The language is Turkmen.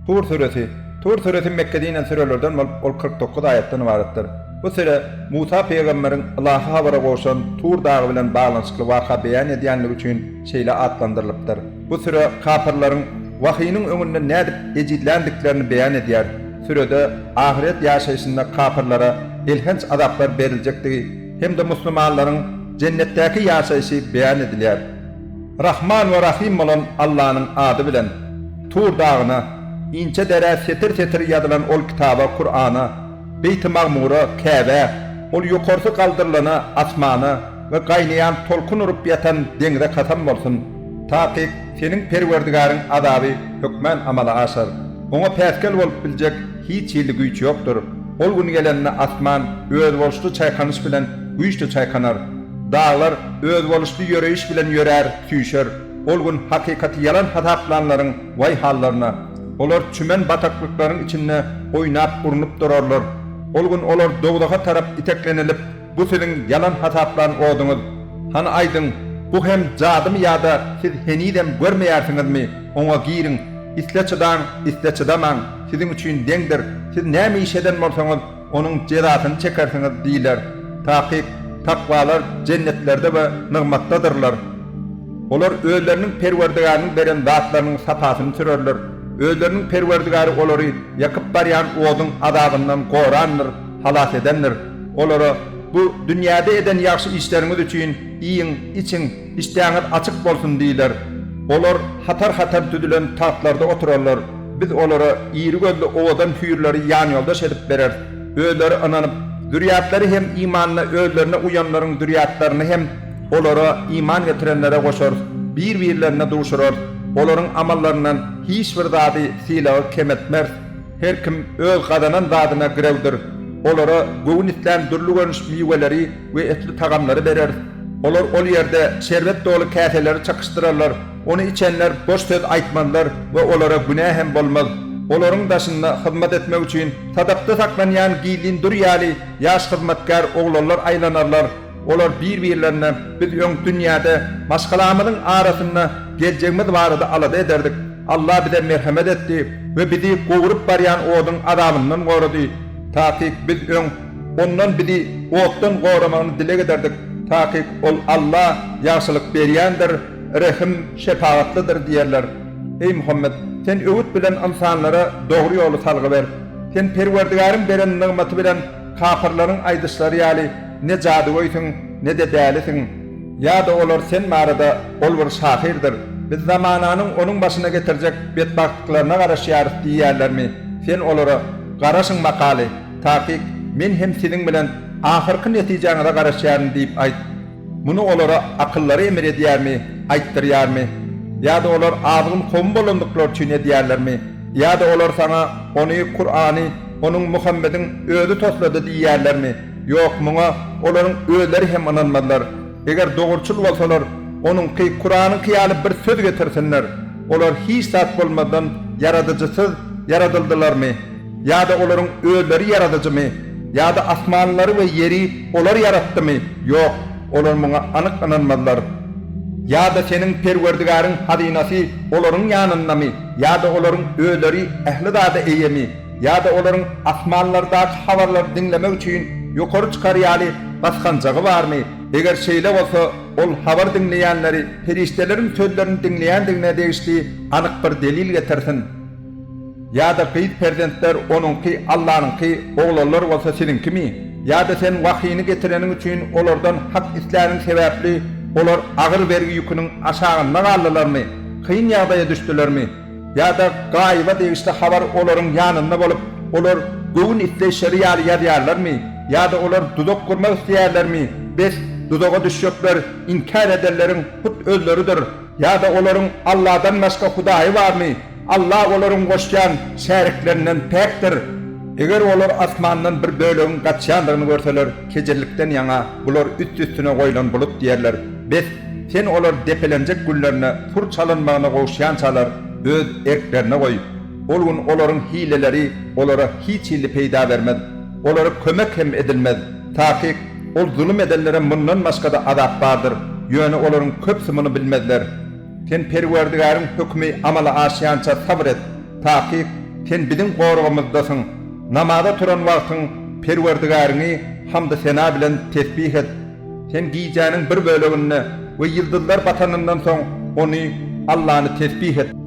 Tur süresi Tur süresi Mekgede inen sürelerden bolup, ol 49 aýatdan ybaratdyr. Bu süre Musa pygamberiň ylahy habara gowşan Tur dagy bilen baglanyşykly waka beýan edýänligi üçin şeýle atlandyrylypdyr. Bu süre kapyrlaryň wahynyň öňünde nädip ejizländiklerini beýan edýär. Sürede ahyret ýaşaýşynda kapyrlara elhenç azaplar beriljekdigi hem-de muslimanlaryň jennetdäki ýaşaýşy beýan edilýär. Rahman we Rahym bolan Allanyň ady bilen, Tur dagyna, inçe derä setir-setir ýazylan ol kitaba, Kurana, Beýti Magmura, Käbä, ol ýokarsy galdyrylana, asmana we gaýnaýan tolkun urup ýatan deňze kasam bolsun! Takyk, seniň Perwerdigäriň azaby hökmän amala aşar. Oňa päsgel bolup biljek hiç hili güýç ýokdur. Ol gün gelende asman özboluşly çaýkanyş bilen güýçli çaýkanar. Daglar özboluşly ýöreýiş bilen ýörär, süýşer. Ol gün hakykaty ýalan hasaplanlaryň waý hallaryna! Olar çümen bataklyklaryň içinde oýnap urnup durarlar. Ol gün olar dowzaha tarap iteklenilip, Bu siziň ýalan hasaplan oduňyz. Hany aýdyň, bu hem jadymy ýa-da siz henizem görmeýärsiňizmi? Oňa giriň. Isle çydaň, isle çydamaň, siziň üçin deňdir. Siz näme iş eden bolsaňyz, onuň jezasyny çekersiňiz diýler. Takyk, takwalar jennetlerde we nygmatdadyrlar. Olar özleriniň Perwerdigäriniň beren zatlarynyň sapasyny sürerler. Özleriniň Perwerdigäri olary ýakyp barýan oduň azabyndan gorandyr, halas edendir. Olara, Bu, dünýäde eden ýagşy işleriňiz üçin iýiň, içiň, işdäňiz açyk bolsun diýler. Olar hatar-hatar düzülen tagtlarda oturarlar. Biz olara iri gözli owadan hüýrleri ýanýoldaş edip bereris. Özleri ynanyp, zürýatlary hem imanda özlerine uýanlaryň zürýatlaryny hem olara iman getirenlere goşarys, bir-birlerine duşurarys. Olaryň amallaryndan hiç bir zady sylagy kemeltmeris. Her kim öz gazanan zadyna girewdir. Olara göwün islän dürli görnüş miweleri we etli tagamlary bereris. Olar ol ýerde şerbet doly käseleri çakyşdyrarlar. Ony içenler boş söz aýtmazlar we olara günä hem bolmaz. Olaryň daşynda hyzmat etmek üçin sadapda saklanýan gizlin dür ýaly ýaş hyzmatkär oglanlar aýlanarlar. Olar bir-birlerine, Biz öň dünýäde maşgalamyzyň arasynda geljegimiz barada alada ederdik. Allah bize merhemet etdi we bizi gowrup barýan oduň azabyndan gorady. Takyk biz öň Ondan bizi otdan goramagyny dileg ederdik. Takyk Ol Alla ýagşylyk berýändir, Rehim, şepagatlydyr diýerler. Eý, Muhammet! Sen öwüt bilen ynsanlara dogry ýoly salgy ber. Sen Perwerdigäriň beren nygmaty bilen kapyrlaryň aýdyşlary ýaly ne jadygöýsiň, ne-de dälisiň. Ýa-da olar sen barada, Ol bir şahyrdyr. Biz zamananyň onuň başyna getirjek betbagtlyklaryna garaşýarys diýýärlermi? Sen olara, Garaşyň bakaly, takyk, men hem siziň bilen ahyrky netijäňize garaşýaryn diýip aýt. Muny olara akyllary emir edýärmi, aýtdyrýarmy? Ýa-da olar azgyn kowum bolandyklary üçin edýärlermi? Ýa-da olar saňa ony, Kurany, onuň, Muhammediň, özi toslady diýýärlermi? Ýok, muňa olaryň özleri hem ynanmazlar. Eger dogruçyl bolsalar, onuňky, Kuranyňky ýaly bir söz getirsinler. Olar hiç zat bolmazdan ýaradyjysyz ýaradyldylarmy? Ýa-da olaryň özleri ýaradyjymy? Ýa-da asmanlary we ýeri olar ýaratdymy? Ýok, olar muňa anyk ynanmazlar. Ýa-da seniň Perwerdigäriň hazynasy olaryň ýanyndamy? Ýa-da olaryň özleri ähli zada eýemi? Ýa-da olaryň asmanlardaky habarlary diňlemek üçin ýokary çykar ýaly basganjagy barmy? Eger şeýle bolsa, ol habar diňleýänleri perişdeleriň sözlerini diňleýändigine degişli anyk bir delil getirsin. Ýa-da gyz perzentler onuňky, Allanyňky, oglanlar bolsa siziňkimi? Ýa-da sen wahyny getireniň üçin olardan hak isläniň sebäpli olar agyr bergi ýüküniň aşagynda galdylarmy, kyn ýagdaýa düşdülermi? Ýa-da gaýyba degişli habar olaryň ýanynda bolup, olar göwün isleýişleri ýaly ýazýarlarmy? Ýa-da olar duzak gurmak isleýärlermi? Bes, duzaga düşjekler inkär edenleriň hut özleridir. Ýa-da olaryň Alladan başga hudaýy barmy? Alla olaryň goşýan şäriklerinden päkdir. Eger olar asmandan bir bölegiň gaçýandygyny görseler, kejirlikden ýaňa bular üst-üstüne goýlan bulut diýerler. Bes, sen olar depelenjek günlerine sur çalynmagyna gowuşýançalar öz erklerine goý. Ol gün olaryň hileleri olara hiç hili peýda bermez. Olara kömek hem edilmez. Takyk, ol zulum edenlere mundan başga-da azap bardyr. Ýöne olaryň köpüsi muny bilmezler. Sen Perwerdigäriň hökümi amala aşýança sabyr et. Takyk, Sen biziň goragymyzdasyň. Namaza turan wagtyň Perwerdigäriňi hamdy-sena bilen tesbih et. Sen gijäniň bir böleginde we ýyldyzlar batanyndan soň Ony, Allany, tesbih et.